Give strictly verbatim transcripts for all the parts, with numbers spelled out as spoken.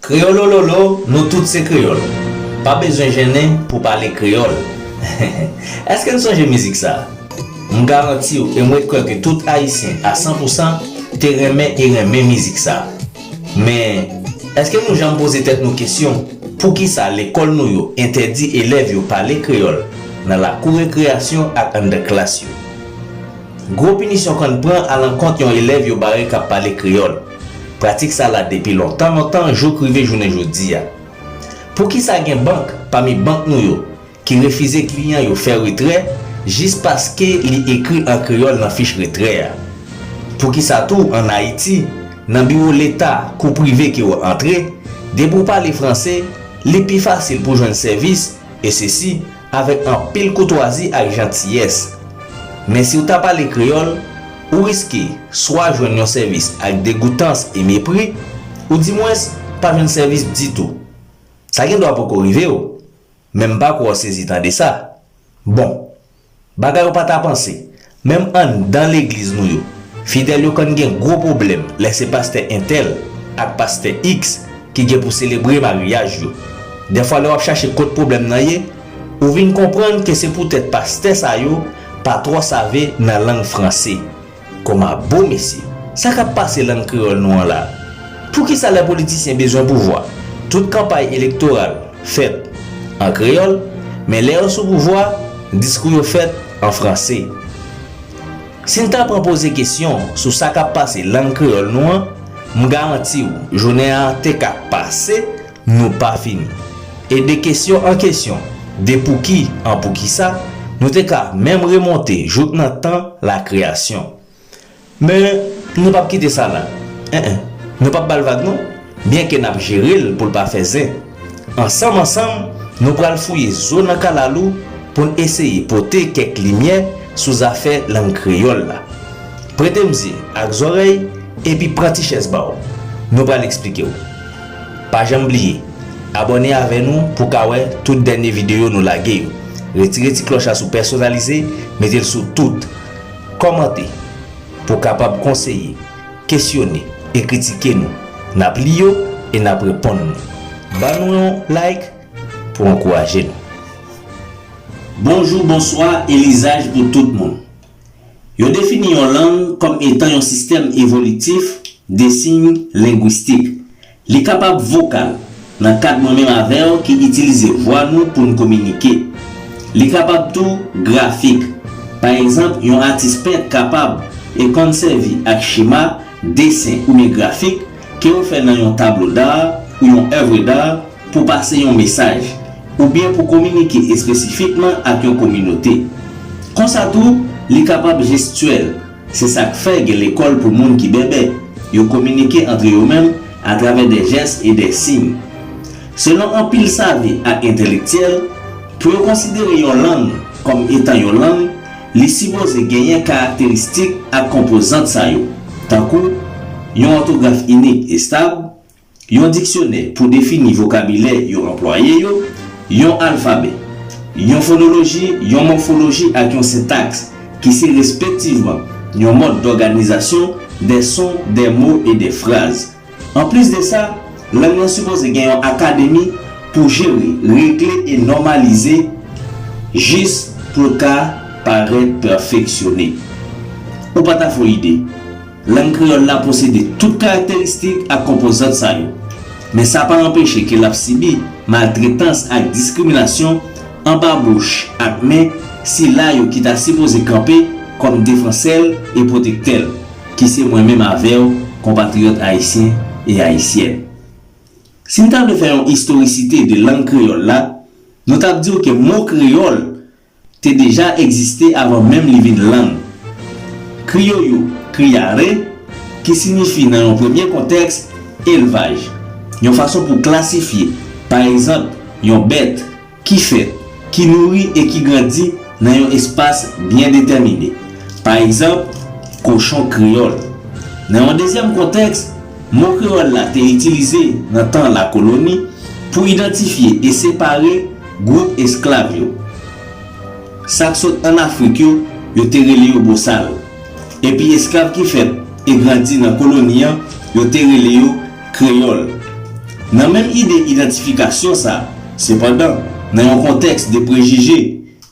Kreyolololo, nou tout se kreyòl. Pa bezwen jennen pou pale kreyòl. Èske n sonje mizik sa? M garanti w e m ret kwè ke tout Ayisyen a san pou san te renmen e renmen mizik sa. Men, èske nou janm poze tèt nou kesyon, poukisa lekòl nou yo entèdi elèv yo pale kreyòl nan lakou rekreyasyon ak anndan klas yo? Gwo pinisyon konn pran alankont yon elèv yo bare k ap pale kreyòl. Pratik sa la depi lontan lontan jouk rive jounen jodi a. Poukisa gen bank pami bank nou yo ki refize kliyan yo fè retrè jis paske li ekri an kreyòl nan fich retrè a? Poukisa tou ann Ayiti, nan biwo leta kou prive ke w antre, depi w pale franse, li pi fasil pou jwenn sèvis, e sesi avèk anpil koutwazi ak jantiyès. Men si w ta pale kreyòl, ou riske swa jwenn yon sèvis ak degoutans e mepri, oudimwens pa jwenn sèvis ditou. Sa gendwa poko rive w, men m pa kwè w sezi tande sa. Bon, bagay ou pa ta panse, menm anndan legliz nou yo, fidèl yo konn gen gwo pwoblèm lè se pastè entèl ak pastè iks ki gen pou selebre maryaj yo. Dèfwa lè w ap chache kot pwoblèm nan ye, ou vin konprann ke se poutèt pastè sa yo pa twò save nan lang franse. Kòman bon mesye, sa k ap pase lang kreyòl nou an la? Poukisa lè politisyen bezwen pouvwa, tout kanpay elektoral fèt an kreyòl, men lè yo sou pouvwa, diskou yo fèt an franse? Si n ta pran poze kesyon sou sa k ap pase lang kreyòl nou an, m garanti w, jounen an te ka pase, nou pa fini. E de kesyon an kesyon, de pouki an poukisa, nou te ka menm remonte jouk nan tan lakreyasyon. Men, nou p ap kite sa la. En en, nou p ap ba l vag non, byenke n ap jere l pou l pa fè zen. Ansanm ansanm, nou pral fouye zo nan kalalou pou n eseye pote kèk limyè sou zafè lang kreyòl la. Prete m zye ak zòrèy, epi pran ti chèz ba w. Nou pral eksplike w. Pa janm bliye, abòne avè nou pou w ka wè tout dènye videyo nou lage yo. Retire ti klòch la sou pèsonalize, mete l sou tout. Kòmante pou w kapab konseye, kesyone e kritike nou. N ap li yo e n ap reponn nou. Ban nou yon like pou w ankouraje nou. Bonjou, bonswa e lizaj pou tout moun. Yo defini yon lang kòm etan yon sistèm evolitif de siy lengwistik. Li kapab vokal, nan kad mwen menm avè w ki itilize vwa nou pou n kominike. Li kapab tou grafik. Pa egzanp, yon atis pent kapab e konn sèvi ak chema, desen oubyen grafik ke yo fè nan yon tablo d'art ou yon èv d'art pou pase yon mesaj, oubyen pou kominike espesifikman ak yon kominote. Konsa tou, li kapab jestyèl, se sa k fè gen lekòl pou moun ki bèbè, yo kominike antre yo menm atravè de jès e de siy. Selon anpil save ak entèlektyèl, pou yo konsidere yon lang kòm etan yon lang, li sipoze genyen karakteristik ak konpozant sa yo, tankou yon òtograf inik estab, yon diksyonè pou defini vokabilè yo anplwaye yo, yon alfabè, yon fonoloji, yon mòfoloji ak yon sentaks ki se respektivman yon mòd dòganizasyon de son, de mo e de fraz. Anplis de sa, lang nan sipoze gen yon akademi pou jere, regle e nòmalize jis pou l ka parèt pèfeksyone. Ou pa ta fè w ide. Lang kreyòl la posede tout karakteristik ak konpozant sa yo. Men sa pa anpeche ke l ap sibi maltretans ak diskriminasyon anba bouch ak men sila yo ki ta sipoze kanpe kòm defansè l e pwotektè l, ki se mwen menm avè w, konpatriyòt ayisyen e ayisyèn. Si n ta vle fè yon istorisite de lang kreyòl la, nou t ap di w ke mo kreyòl te deja egziste avan menm li vin lang. Kriyoyo, criare, ki siyifi nan yon premye kontèks, elvaj, yon fason pou klasifye, pa egzanp, yon bèt ki fèt, ki nouri e ki grandi nan yon espas byen detèmine. Pa egzanp, kochon kreyòl. Nan yon dezyèm kontèks, mo kreyòl la te itilize nan tan lakoloni pou idantifye e separe gwoup esklav yo. Sa k sot ann Afrik yo, yo te rele yo bosal. Epi esklav ki fèt e grandi nan koloni an, yo te rele yo kreyòl. Nan menm ide idantifikasyon sa a, sepandan, nan yon kontèks de prejije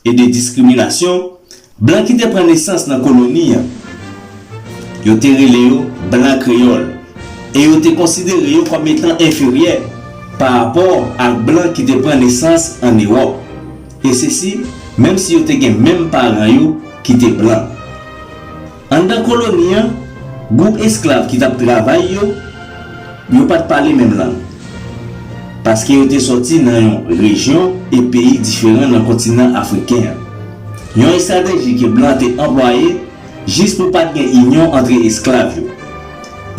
e de diskriminasyon, blan ki te pran nesans nan koloni an, yo te rele yo blan kreyòl, e yo te konsidere yo kòm etan enferyè pa rapò ak blan ki te pran nesans ann Ewòp, e sesi, menm si yo te gen menm paran yo ki te blan. Anndan koloni an, gwoup esklav ki t ap travay yo, yo pa t pale menm lang, paske yo te sòti nan yon rejyon e peyi diferan nan kontinan afriken an. Yon estrateji ke blan te anplwaye jis pou pa t gen inyon antre esklav yo.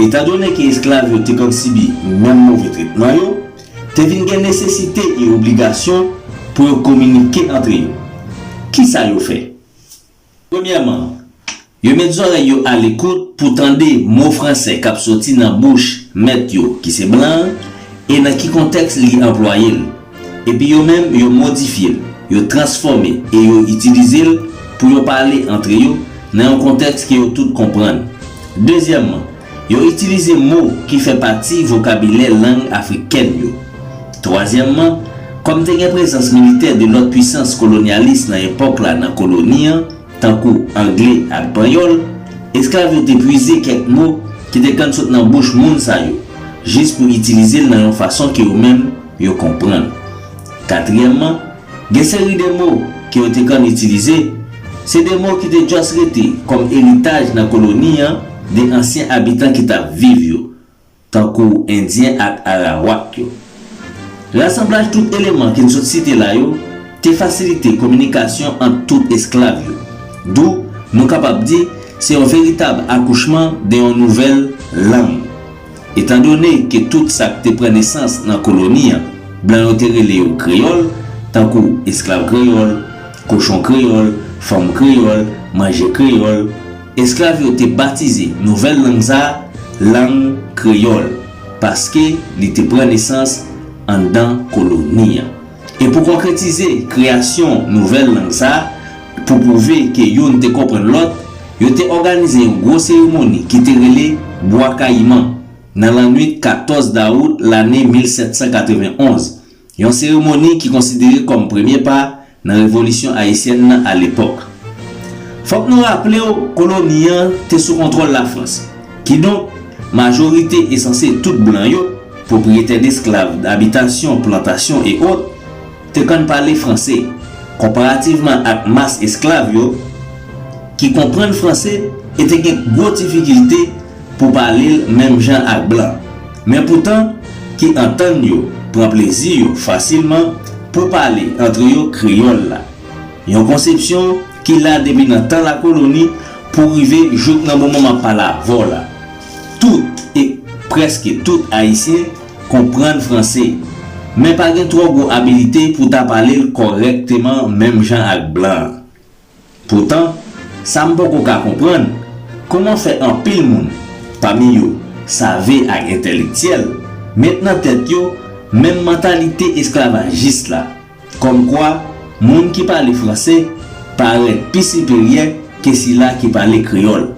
Etandone ke esklav yo te konn sibi menm move tretman yo, te vin gen nesesite e obligasyon pou yo kominike antre yo. Kisa yo fè? Premyèman, yo met zòrèy yo alekout pou tande mo franse k ap soti nan bouch mèt yo, ki se blan an, e nan ki kontèks li anplwaye l. Epi yo menm, yo modifye l, yo transfòme e yo itilize l pou yo pale antre yo nan yon kontèks ke yo tout konprann. Dezyèmman, yo itilize mo ki fè pati vokabilè lang afrikèn yo. Twazyèmman, kòm te gen prezans militè de lòt pwisans kolonyalis nan epòk la nan koloni an, tankou angle ak panyòl, esklav yo te pwize kèk mo ki te konn sot nan bouch moun sa yo, jis pou itilize l nan yon fason ke yo menm yo konprann. Katriyèmman, gen seri de mo ke yo te konn itilize, se de mo ki te just rete kòm eritaj nan koloni an de ansyen abitan ki t ap viv yo, tankou Endyen ak Arawak yo. Rasanblaj tout eleman ke n sot site la yo te fasilite kominikasyon ant tout esklav yo. Dou, nou kapab di, se yon veritab akouchman de yon nouvèl lang. Etandone ke tout sa k te pran nesans nan koloni an, blan yo te rele yo kreyòl, tankou esklav kreyòl, kochon kreyòl, fanm kreyòl, manje kreyòl, esklav yo te batize nouvèl lang sa a lang kreyòl, paske li te pran nesans anndan koloni an. E pou konkretize kreyasyon nouvèl lang sa a, pou pwouve ke youn te konprann lòt, yo te òganize yon gwo seremoni ki te rele Bwa Kayiman, nan lannwit katòz dawout lane mil sèt san katrevenn onz, yon seremoni ki konsidere kòm premye pa nan revolisyon ayisyèn nan alepòk. Fòk nou raple w, koloni an te sou kontwòl Lafrans. Kidonk, majorite e sanse tout blan yo, pwopriyetè desklav, abitasyon, plantasyon e ot, te konn pale franse. Konparativman ak mas esklav yo, ki konprann franse e te gen gwo difikilte pou pale l menm jan ak blan, men poutan ki antann yo, pran plezi yo fasilman pou pale antre yo kreyòl la. Yon konsepsyon ki la depi nan tan lakoloni pou rive jouk nan moman m ap pale avè w la. Tout, e prèske tout Ayisyen konprann franse, men pa gen twò gwo abilite pou ta pale l kòrèkteman menm jan ak blan an. Poutan, sa m poko ka konprann, kòman fè anpil moun, pami yo save ak entèlektyèl, met nan tèt yo menm mantalite esklavajis la, kòmkwa moun ki pale franse parèt pi siperyè ke sila ki pale kreyòl.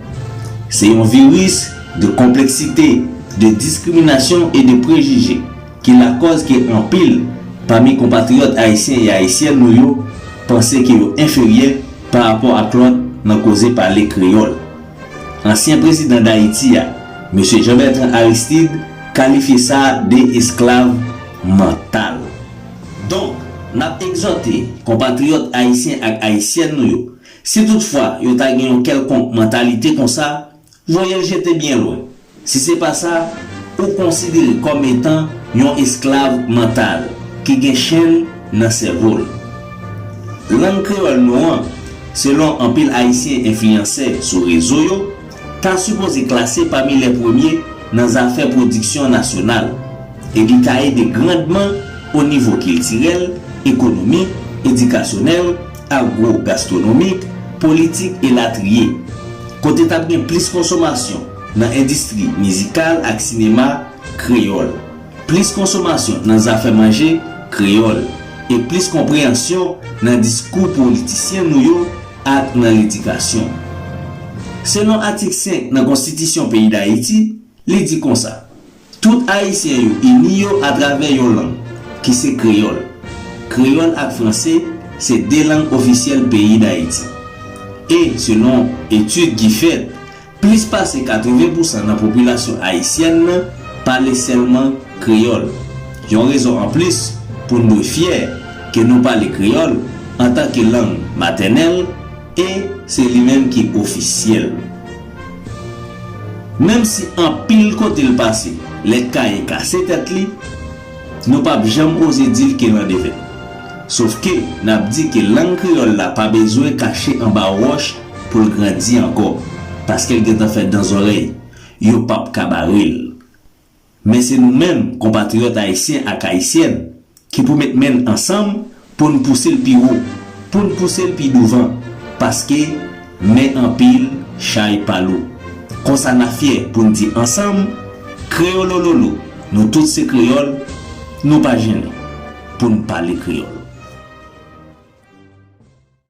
Se yon viris de konpleksite, de diskriminasyon e de prejije ki lakòz ke anpil pami konpatriyòt ayisyen e ayisyèn nou yo panse ke yo enferyè pa rapò ak lòt nan koze pale kreyòl. Ansyen prezidan Dayiti a, mesye Jean Bertrand Aristide, kalifye sa de esklav mantal. Donk, n ap egzòte konpatriyòt ayisyen ak ayisyèn nou yo, si toutfwa yo ta gen yon kèlkonk mantalite konsa, voye l jete byen lwen. Si se pa sa, ou konsidere kòm etan yon esklav mantal ki gen chenn nan sèvo l. Lang kreyòl nou an, selon anpil Ayisyen enfliyansè sou rezo yo, ta sipoze klase pami lè premye nan zafè pwodiksyon nasyonal, e li ka ede grandman o nivo kiltirèl, ekonomik, edikasyonèl, agwo-gastwonomik, politik elatriye, kote t ap gen plis konsomasyon nan endistri mizikal ak sinema kreyòl, plis konsomasyon nan zafè manje kreyòl, e plis konpreyansyon nan diskou politisyen nou yo ak nan ledikasyon. Selon atik senk nan Konstitisyon peyi Dayiti, li di konsa: Tout Ayisyen yo ini yo atravè yon lang, ki se kreyòl. Kreyòl ak franse se de lang ofisyèl peyi Dayiti. E, selon etid ki fèt, plis pase katreven pousan nan popilasyon ayisyèn nan pale sèlman kreyòl. Yon rezon anplis pou n dwe fyè ke nou pale kreyòl antanke lang matènèl e se li menm ki ofisyèl. Menm si anpil kote l pase, lèt kaye kase tèt li, nou p ap janm oze di l ke l an devèt. Sofke, n ap di ke lang kreyòl la pa bezwen kache anba wòch pou l grandi ankò, paske l gentan fè dan zòrèy, yo p ap ka bare l. Men se nou menm, konpatriyòt ayisyen ak ayisyèn, ki pou met men n ansanm pou n pouse l pi wo, pou n pouse l pi douvan, paske men anpil, chay pa lou. Konsa n a fyè pou n di ansanm, kreyolololo, nou tout se kreyòl, nou pa jennen pou n pale kreyòl.